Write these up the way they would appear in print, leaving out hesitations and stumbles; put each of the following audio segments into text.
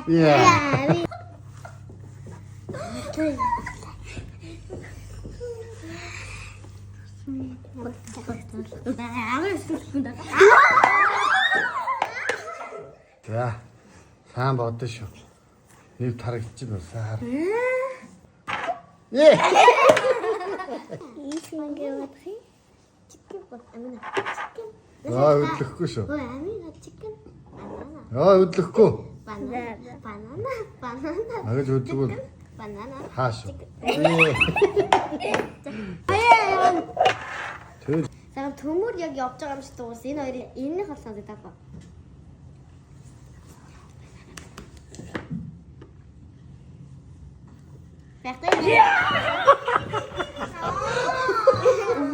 Яа. За. Сайн бодсон шүү. Нэг тарагдчих байна. Сайн хар. Ээ. Ийш мэнгэ бодох юм. Chicken бод амина. Chicken. Аа хөдлөхгүй шүү. Ой, амина chicken. Банана. Аа хөдлөхгүй. Банана. Банана. Банана. Агаж хөдлөгөл Банана. хаа шүү. Ээ. Тэр За төмөр яг явж байгаа юм шиг дуус. Энэ хоёрын энэний хол санагдаад байна. Багтай.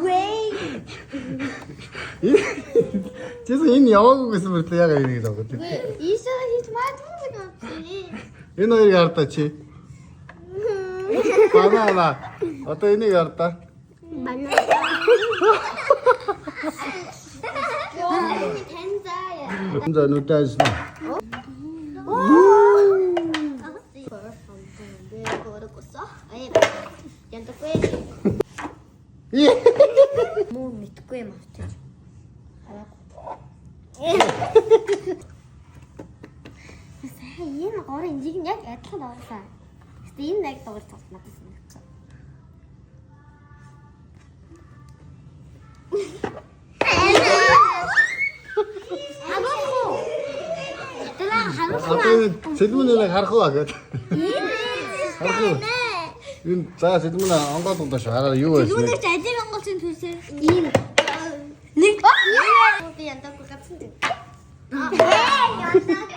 Wait. Чээс энэ яваагүй гэсэн мөртлөө яг энийг аваад. Ийшээ хийж магадгүй юм авчихъя. Энэ хоёрыг хардаа чи. Банана. Одоо энийг хардаа. Банана. Танзаа. За нүдэ ажиллана. Ээ. Муу мэдгүй юм авчих. Хараагүй. Сайн энэ гурын жиг нь яг адилхан дуусан. Гэтэ энэ яг дуурч надад санагдсан. Харуулах уу? Тэр харуулах Одоо энэ цэлмэн нэг харах уу гэдэг. Харах уу? Энэ за цэлмэн онгойлгоо доо шүү. Хараа юу байсан бэ? Юунаас алиг онголцын төлсөр ийм нэг би яндаг гацсан тийм. Ээ яндаг.